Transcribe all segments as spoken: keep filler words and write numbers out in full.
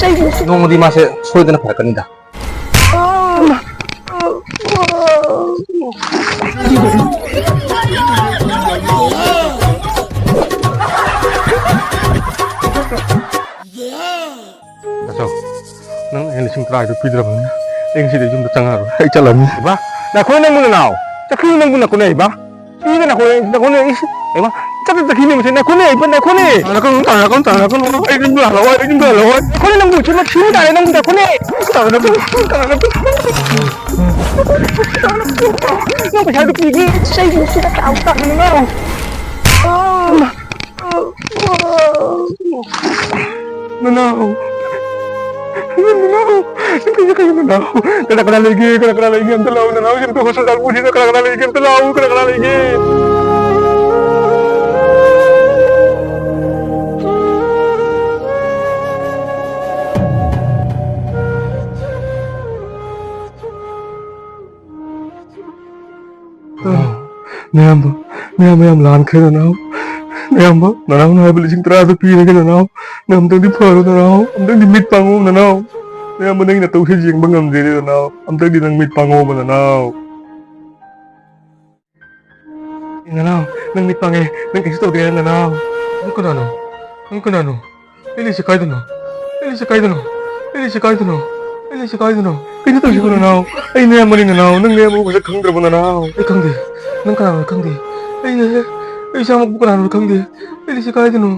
ꯆꯩꯕꯨ ꯅꯣꯡꯃꯗꯤ ꯃꯥꯁꯦ ꯁꯣꯏꯗꯅ ꯐꯔꯛꯀꯅꯤꯗ꯫ ꯗꯥꯆꯧ, ꯅꯪ ꯑꯩꯅ ꯂꯤꯁꯤꯡ ꯇꯔꯥꯗꯨ ꯄꯤꯗ꯭ꯔꯕꯅꯤꯅ ꯑꯩ ꯉꯁꯤꯗꯤ ꯌꯨꯝꯗ ꯆꯪꯉꯛꯑꯔꯣꯏ꯫ ꯑꯩ ꯆꯠꯂꯅꯤ꯫ ꯏꯕꯥ, ꯅꯈꯣꯏ ꯅꯪꯕꯨ ꯅꯅꯥꯎ ꯆꯠꯈ꯭ꯔꯤ ꯅꯪꯕꯨ ꯅꯈꯣꯏꯅ ꯏꯕꯥ꯫ ꯏꯕ ꯅꯈꯣꯏ ꯅꯈꯣꯏꯅ ꯏꯁ ꯏꯕꯥ꯫ ꯆꯠꯇ ꯆꯠꯈꯤ ꯅꯪꯁꯦ ꯅꯈꯣꯏꯅ ꯏꯕ ꯅꯈꯣꯏꯅ꯫ ꯇꯥꯟꯅꯔꯛꯀꯅꯨ, ꯇꯥꯟꯅꯔꯛꯀꯅꯨ, ꯇꯥꯟꯅꯔꯛꯀꯅꯨ꯫ ꯑꯩ ꯌꯨꯝꯗ ꯍꯜꯂꯛꯑꯣꯏ, ꯑꯩ ꯌꯨꯝꯗ ꯍꯜꯂꯛꯑꯣꯏ꯫ ꯅꯈꯣꯏꯅ ꯅꯪꯕꯨ ꯁꯤꯃ ꯊꯤꯕ ꯇꯥꯔꯦ ꯅꯪꯕꯨ ꯅꯈꯣꯏꯅ꯫ ꯇꯥꯟꯅꯔꯛꯀꯅꯨ, ꯇꯥꯟꯅꯔꯛꯀꯅꯨ꯫ ꯅꯪ ꯄꯩꯁꯥꯗꯨ ꯄꯤꯒꯦ꯫ ꯆꯩꯗꯨ ꯁꯤꯗ ꯇꯥꯎ ꯇꯥꯗꯅ ꯉꯥꯡ꯫ ꯅꯅꯥꯎ! ꯅꯅꯥꯎ! ꯅꯪ ꯀꯩꯗ ꯀꯩꯅꯣ ꯅꯅꯥꯎ? ꯀꯅꯥ ꯀꯅꯥ ꯂꯩꯒꯦ? ꯀꯅꯥ ꯀꯅꯥ ꯂꯩꯒꯦ? ꯑꯝꯇ ꯂꯥꯛꯑꯣ ꯅꯅꯥꯎ, ꯑꯝꯇ ꯍꯣꯁꯄꯤꯇꯥꯜ ꯄꯨꯁꯤꯗ ꯀꯅꯥ ꯀꯅꯥ ꯂꯩꯒꯦ? ꯑꯝꯇ ꯂꯥꯛꯑꯣ, ꯀꯅꯥ ꯀꯅꯥ ꯂꯩꯒꯦ? ꯅꯌꯥꯝꯕ, ꯅꯌꯥꯝꯕ ꯌꯥꯝ ꯂꯥꯟꯈ꯭ꯔꯦ ꯅꯅꯥꯎ꯫ ꯅꯌꯥꯝꯕ, ꯅꯅꯥꯎꯅ ꯍꯥꯏꯕ ꯂꯤꯁꯤꯡ ꯇꯔꯥꯗꯣ ꯄꯤꯔꯒꯦ ꯅꯅꯥꯎ꯫ ꯅꯪ ꯑꯝꯇꯪꯗꯤ ꯐꯔꯣ ꯅꯅꯥꯎ꯫ ꯑꯝꯇꯪꯗꯤ ꯃꯤꯠ ꯄꯥꯡꯉꯣ ꯅꯅꯥꯎ꯫ ꯅꯌꯥꯝꯕ ꯅꯪꯒꯤ ꯅꯇꯧꯁꯦ ꯌꯦꯡꯕ ꯉꯝꯗ꯭ꯔꯦꯅꯦ ꯅꯅꯥꯎ꯫ ꯑꯝꯇꯪꯗꯤ ꯅꯪ ꯃꯤꯠ ꯄꯥꯡꯉꯣꯕ ꯅꯅꯥꯎ꯫ ꯅꯅꯥꯎ, ꯅꯪ ꯃꯤꯠ ꯄꯥꯡꯉꯦ꯫ ꯅꯪ ꯀꯩꯁꯨ ꯇꯧꯗꯦ ꯅꯅꯥꯎ꯫ ꯅꯪ ꯀꯅꯥꯅꯣ? ꯅꯪ ꯀꯅꯥꯅꯣ? ꯑꯩ ꯂꯩꯁꯦ ꯀꯥꯏꯗꯅꯣ? ꯑꯩ ꯂꯩꯁꯦ ꯀꯥꯏꯗꯅꯣ? ꯑꯩ ꯂꯩꯁꯦ ꯀꯥꯏꯗꯅꯣ? ꯑꯩ ꯂꯩꯁꯦ ꯀꯥꯏꯗꯅꯣ? ꯀꯩꯅꯣ ꯇꯧꯔꯤꯁꯤꯕꯣ ꯅꯅꯥꯎ? ꯑꯩ ꯅꯌꯥꯝꯕꯅꯤ ꯅꯅꯥꯎ꯫ ꯅꯪ ꯅꯌꯥꯝꯕ ꯃꯁꯛ ꯈꯪꯗ꯭ꯔꯕꯣ ꯅꯅꯥꯎ? ꯑꯩ ꯈꯪꯗꯦ꯫ ꯅꯪ ꯀꯅꯥꯅꯣ ꯈꯪꯗꯦ꯫ ꯑꯩ, ꯑꯩ ꯏꯁꯥꯃꯛꯄꯨ ꯀꯅꯥꯅꯣ ꯈꯪꯗꯦ꯫ ꯑꯩ ꯂꯩꯁꯦ ꯀꯥꯏꯗꯅꯣ?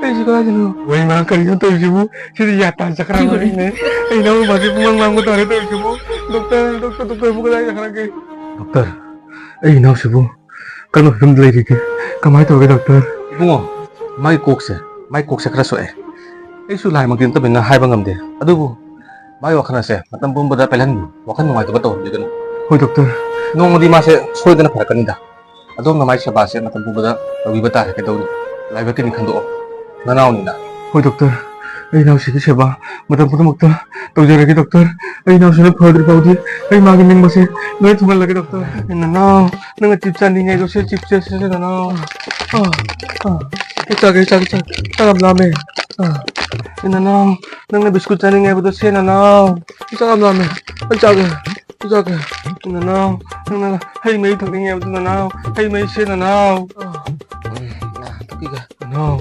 ꯑꯩ ꯂꯩꯁꯦ ꯀꯥꯏꯗꯅꯣ? ꯋꯥꯔꯤ ꯉꯥꯡ ꯀꯔꯤꯅꯣ ꯇꯧꯔꯤꯁꯤꯕꯨ? ꯁꯤꯗꯤ ꯌꯥ ꯇꯥꯟ ꯆꯠꯈ꯭ꯔꯕ ꯋꯥꯔꯤꯅꯦ꯫ ꯑꯩ ꯅꯪ ꯃꯥꯁꯦ ꯄꯨꯡꯃꯥꯡ ꯃꯥꯡꯕ ꯇꯥꯔꯦ ꯇꯧꯔꯤꯁꯤꯕꯨ꯫ ꯗꯣꯛꯇꯔ, ꯗꯣꯛꯇꯔ, ꯗꯣꯛꯇꯔꯕꯨ ꯀꯗꯥꯏꯗ ꯍꯥꯏꯔꯒꯦ? ꯗꯣꯛꯇꯔ, ꯑꯩ ꯏꯅꯥꯎꯁꯤꯕꯨ ꯀꯔꯝꯕ ꯐꯤꯕꯝꯗ ꯂꯩꯔꯤꯒꯦ? ꯀꯃꯥꯏꯅ ꯇꯧꯔꯒꯦ ꯗꯣꯛꯇꯔ? ꯏꯕꯨꯡꯉꯣ, ꯃꯥꯒꯤ ꯀꯣꯛꯁꯦ, ꯃꯥꯒꯤ ꯀꯣꯛꯁꯦ ꯈꯔ ꯁꯣꯛꯑꯦ꯫ ꯑꯩꯁꯨ ꯂꯥꯏꯃꯛꯇꯤ ꯅꯠꯇꯕꯅꯤꯅ ꯍꯥꯏꯕ ꯉꯝꯗꯦ꯫ ꯑꯗꯨꯕꯨ ꯃꯥꯒꯤ ꯋꯥꯈꯜ ꯑꯁꯦ ꯃꯇꯝ ꯄꯨꯝꯕꯗ ꯄꯦꯜꯍꯟꯕꯤꯌꯨ, ꯋꯥꯈꯜ ꯅꯨꯡꯉꯥꯏꯇꯕ ꯇꯧꯍꯟꯕꯤꯒꯅꯨ꯫ ꯍꯣꯏ ꯗꯣꯛꯇꯔ꯫ ꯅꯣꯡꯃꯗꯤ ꯃꯥꯁꯦ ꯁꯣꯏꯗꯅ ꯐꯔꯛꯀꯅꯤꯗ꯫ ꯑꯗꯣꯝꯅ ꯃꯥꯒꯤ ꯁꯦꯕꯥꯁꯦ ꯃꯇꯝ ꯄꯨꯝꯕꯗ ꯇꯧꯕꯤꯕ ꯇꯥꯔꯦ꯫ ꯀꯩꯗꯧꯅꯤ? ꯂꯥꯏꯕꯛꯀꯤꯅꯤ ꯈꯟꯗꯣꯛꯑꯣ꯫ ꯅꯅꯥꯎꯅꯤꯅ꯫ ꯍꯣꯏ ꯗꯣꯛꯇꯔ, ꯑꯩ ꯏꯅꯥꯎꯁꯤꯒꯤ ꯁꯦꯕꯥ ꯃꯇꯝ ꯄꯨꯝꯅꯃꯛꯇ ꯇꯧꯖꯔꯒꯦ ꯗꯣꯛꯇꯔ꯫ ꯑꯩ ꯏꯅꯥꯎꯁꯤꯅ ꯐꯗ꯭ꯔꯤ ꯐꯥꯎꯗꯤ ꯑꯩ ꯃꯥꯒꯤ ꯅꯤꯡꯕꯁꯦ ꯂꯣꯏ ꯊꯨꯡꯍꯜꯂꯒꯦ ꯗꯣꯛꯇꯔ꯫ ꯅꯅꯥꯎ, ꯅꯪꯅ ꯆꯤꯞ ꯆꯥꯅꯤꯡꯉꯦ ꯍꯥꯏꯗꯣ ꯁꯦ ꯆꯤꯞꯁꯦ, ꯁꯦ, ꯁꯦ, ꯅꯅꯥꯎ꯫ ꯑꯥ, ꯑꯥ꯫ ꯑꯩ ꯆꯥꯒꯦ, ꯑꯩ ꯆꯥꯒꯦ, ꯆꯥꯒꯦ꯫ ꯆꯥꯛ ꯌꯥꯝ ꯂꯥꯝꯃꯦ꯫ ꯑꯥ꯫ ꯏ ꯅꯅꯥꯎ, ꯅꯪꯅ ꯕꯤꯁꯀꯨꯠ ꯆꯥꯅꯤꯡꯉꯦ ꯍꯥꯏꯕꯗꯣ ꯁꯦ ꯅꯅꯥꯎ꯫ ꯏ ꯆꯥꯛ ꯌꯥꯝ ꯂꯥꯝꯃꯦ꯫ ꯑꯩ ꯆꯥꯒꯦ꯫ ꯑꯩ ꯆꯥꯒꯦ꯫ ꯏ ꯅꯅꯥꯎ, ꯅꯪꯅ ꯍꯩ ꯃꯍꯤ ꯊꯛꯅꯤꯡꯉꯦ ꯍꯥꯏꯕꯗꯣ ꯅꯅꯥꯎ꯫ ꯍꯩ ꯃꯍꯤ ꯁꯦ ꯅꯅꯥꯎ꯫ ꯎꯝ, ꯅꯥ, ꯊꯛꯄꯤꯒꯦ꯫ ꯅꯅꯥꯎ,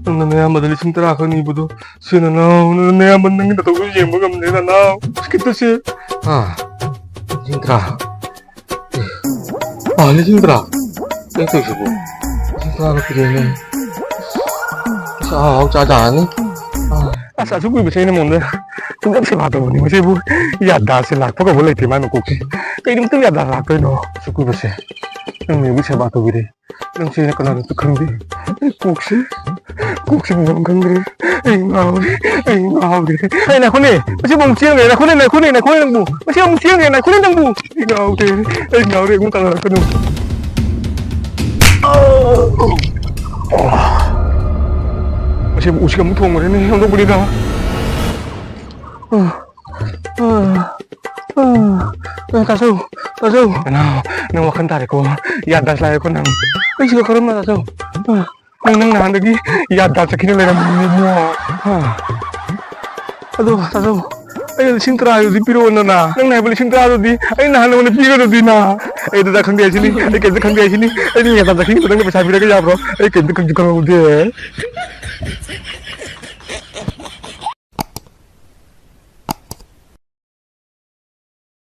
ꯅꯪꯅ ꯅꯌꯥꯝꯕꯗ ꯂꯤꯁꯤꯡ ꯇꯔꯥ ꯈꯛ ꯅꯤꯕꯗꯣ ꯁꯦ ꯅꯅꯥꯎ꯫ ꯅꯪꯅ ꯅꯌꯥꯝꯕ ꯅꯪꯒꯤ ꯅꯇꯧꯗꯣ ꯌꯦꯡꯕ ꯉꯝꯗꯦ ꯅꯅꯥꯎ꯫ ꯕꯤꯁꯀꯤꯠꯇꯣ ꯁꯦ꯫ ꯑꯥ, ꯂꯤꯁꯤꯡ ꯇꯔꯥ꯫ ꯑꯥ, ꯂꯤꯁꯤꯡ ꯇꯔꯥ? ꯀꯩꯅꯣ ꯇꯧꯔꯤꯁꯤꯕꯣ? ꯂꯤꯁꯤꯡ ꯇꯔꯥ ꯈꯛꯇꯅꯦ꯫ ꯑꯁ, ꯑꯍꯥꯎ ꯑꯍꯥꯎ ꯆꯥ ꯇꯥꯔꯅꯤ꯫ ꯑꯥ, ꯑꯁ, ꯑꯁꯨꯛ ꯀꯨꯏꯕꯁꯦ ꯑꯩꯅ ꯃꯉꯣꯟꯗ ꯄꯨꯡꯁꯦ ꯁꯦꯕꯥ ꯇꯧꯕꯅꯤ꯫ ꯃꯁꯤꯕꯨ ꯌꯥꯗꯥꯁꯦ ꯂꯥꯛꯄ ꯀꯧꯕ ꯂꯩꯇꯦ ꯃꯥꯏ ꯃꯀꯣꯛꯁꯦ꯫ ꯀꯩꯅꯣꯝꯇ ꯌꯥꯗꯥ ꯂꯥꯛꯇꯣꯏꯅꯣ? ꯑꯁꯨꯛ ꯀꯨꯏꯕꯁꯦ ꯅꯪꯅ ꯑꯩꯕꯨ ꯁꯦꯕꯥ ꯇꯧꯕꯤꯔꯦ꯫ ꯅꯪꯁꯦ ꯑꯩꯅ ꯀꯅꯥꯅꯣꯁꯨ ꯈꯪꯗꯦ꯫ ꯑꯩ ꯀꯣꯛꯁꯦ, ꯀꯣꯛꯁꯦ ꯃꯐꯝ ꯈꯪꯗ꯭ꯔꯦ꯫ ꯑꯩ ꯉꯥꯎꯔꯦ, ꯑꯩ ꯉꯥꯎꯔꯦ꯫ ꯑꯩ ꯉꯥꯏꯈꯣꯅꯦ, ꯃꯁꯤ ꯑꯃꯨꯛ ꯆꯦꯟꯈ꯭ꯔꯦ꯫ ꯉꯥꯏꯈꯣꯅꯦ, ꯉꯥꯏꯈꯣꯅꯦ, ꯉꯥꯏꯈꯣꯅꯦ ꯅꯪꯕꯨ꯫ ꯃꯁꯤ ꯑꯃꯨꯛ ꯆꯦꯟꯈ꯭ꯔꯦ꯫ ꯉꯥꯏꯈꯣꯅꯦ ꯅꯪꯕꯨ꯫ ꯑꯩ ꯉꯥꯎꯔꯦ, ꯑꯩ ꯉꯥꯎꯔꯦ꯫ ꯑꯩꯉꯣꯟꯗ ꯇꯥꯟꯅꯔꯛꯀꯅꯨ꯫ ꯃꯁꯤ ꯎꯁꯤꯒ ꯑꯃꯨꯛ ꯊꯣꯡꯈ꯭ꯔꯦꯅꯦ꯫ ꯑꯣꯟꯊꯣꯛꯄꯅꯤꯗ꯫ ꯑ, ꯑ, ꯑ, ꯇꯥꯖꯧ, ꯇꯥꯖꯧ꯫ ꯅꯅꯥꯎ, ꯅꯪ ꯋꯥꯈꯜ ꯇꯥꯔꯦꯀꯣ꯫ ꯌꯥꯗꯥꯁ ꯂꯥꯛꯑꯦꯀꯣ ꯅꯪ꯫ ꯑꯩꯁꯤꯒ ꯀꯔꯝꯅ ꯇꯥꯖꯧ? ꯑ, ꯅꯪ, ꯅꯪ ꯅꯍꯥꯟꯗꯒꯤ ꯌꯥꯗꯥ ꯆꯠꯈꯤꯅ ꯂꯩꯔꯝꯃꯤꯅꯦ ꯏꯕꯨꯡꯉꯣ꯫ ꯑ꯫ ꯑꯗꯣ ꯇꯥꯖꯧ, ꯑꯩ ꯂꯤꯁꯤꯡ ꯇꯔꯥꯗꯨꯗꯤ ꯄꯤꯔꯛꯑꯣꯅ꯫ ꯅꯪꯅ ꯍꯥꯏꯕ ꯂꯤꯁꯤꯡ ꯇꯔꯥꯗꯨꯗꯤ ꯑꯩ ꯅꯍꯥꯟ ꯅꯉꯣꯟꯗ ꯄꯤꯒꯗꯨꯗꯤꯅ꯫ ꯑꯩ ꯑꯗꯨꯗ ꯈꯪꯗꯦ ꯍꯥꯏꯁꯤꯅꯤ, ꯑꯩ ꯀꯩꯝꯇ ꯈꯪꯗꯦ ꯍꯥꯏꯁꯤꯅꯤ꯫ ꯑꯩ ꯅꯪ ꯌꯥꯗꯥ ꯆꯠꯈꯤꯅꯤ ꯅꯪꯅ ꯄꯩꯁꯥ ꯄꯤꯔꯒ ꯌꯥꯕ꯭ꯔꯣ? ꯑꯩ ꯀꯩꯝꯇ ꯈꯪꯁꯨ ꯈꯪꯍꯧꯗꯦ꯫